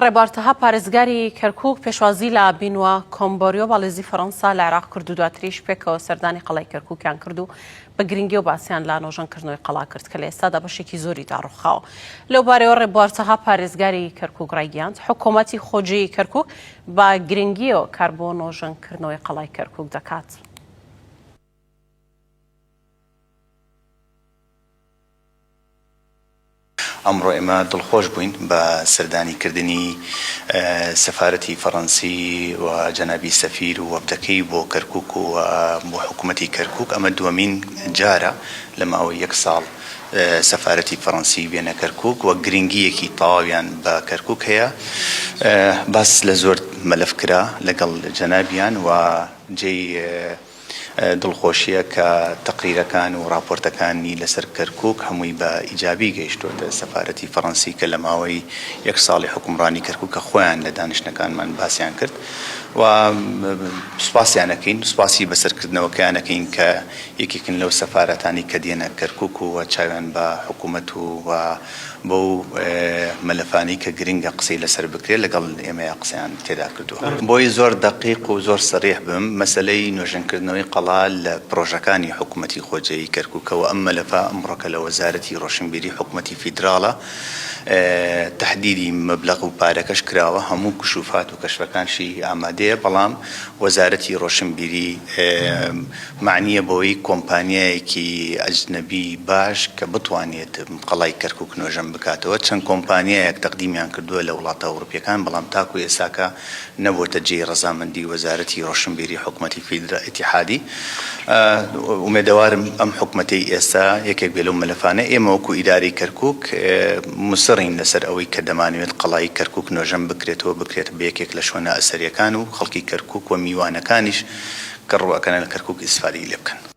ڕێبوار تەها پارێزگاری کەرکوک پێشوازی لە بینوا کۆمبۆریۆ باڵیۆزی فەرەنسا لە عێراق کرد و دواتریش پێکەوە سەردانی قەڵای کەرکوکیان کرد و بە گرنگیەوە باسیان لە نۆژەنکردنەوەی قەڵا کرد کە لە ئێستادا بەشێکی زۆری داڕوخاوە. لەو بارەیەوە ڕێبوار تەها پارێزگاری کەرکوک ڕایگەیاند، حکومەتی خۆجێی کەرکوک بە گرنگیەوە کار بۆ نۆژەنکردنەوەی قەڵای کەرکوک دەکات. ئەمڕۆ ئێمە دڵخۆش بووین بە سەردانی کردنی سەفارەتی فەڕەنسی و جەنابی سەفیر و وەفدەکەی بۆ کەرکوک و بۆ حکومەتی کەرکوک، ئەمە دووەمین جارە لە ماوەی یەک ساڵ سەفارەتی فەڕەنسی بێنە کەرکوک و گرنگییەکی تەواویان بە کەرکوک هەیە. باس لە زۆر مەلەف کرا لەگەڵ جەنابیان و جێی دڵخۆشییە کە تەقریرەکان و ڕاپۆرتەکانی لەسەر کەرکووک هەمووی بە ئیجابی گەیشتۆتە سەفارەتی فەڕەنسی کە لە ماوەی یەک ساڵی حوکمڕانی کەرکووک کە خۆیان لە دانیشتنەکانمان باسیان کرد و سوپاسیان ئەکەین سوپاسی بەسەرکردنەوەکەیان ئەکەین کە یەکێکن لەو سەفارەتانی کە دێنە کەرکووک و چاویان بە حکوومەت و بەو مەلەفانەی کە گرنگە قسەی لەسەر بکرێت لەگەڵ ئێمەیا قسەیان تێدا کردووە. بۆی زۆر دەقیق و زۆر سەریح بم، مەسەلەی نۆژەنکردنەوەی قەڵا لە پرۆژەکانی حکومەتی خۆجێیی کەرکوکە و ئەم مەلەفە ئەمڕۆکە لە وەزارەتی ڕۆشنبیری حکومەتی فیدراڵە، تەحدیدی مەبلەغ و پارەکەش کراوە، هەموو کشوفات و کەشفەکانشی ئامادەیە، بەڵام وەزارەتی ڕۆشنبیری مەعنییە بەوەی کۆمپانیایەکی ئەجنەبی باش کە بتوانێت قەڵای کەرکوک نۆژەن بکاتەوە، چەند کۆمپانیایەک تەقدیمیان کردووە لە وڵاتە ئەوڕوپیەکان، بەڵام تاکو ئێستاکە نەبووەتە جێی ڕەزامەندی وەزارەتی ڕۆشنبیری حکومەتی فیدرا ئیتیحادی. ئومێدەوارم ئەم حکومەتەی ئێستا یەکێک بێ لەو مەلەفانە. ئێمە وەکو ئیدارەی کەرکوک موسڕین لەسەر ئەوەی کە دەمانەوێت قەڵای کەرکوک نۆژەن بکرێتەوە، بکرێت بە یەکێک لە شوێنە ئەسەریەکان و خەڵکی کەرکوک و میوانەکانیش کە ڕووئەکەنە لە کەرکوک ئیستفادەی لێ بکەن.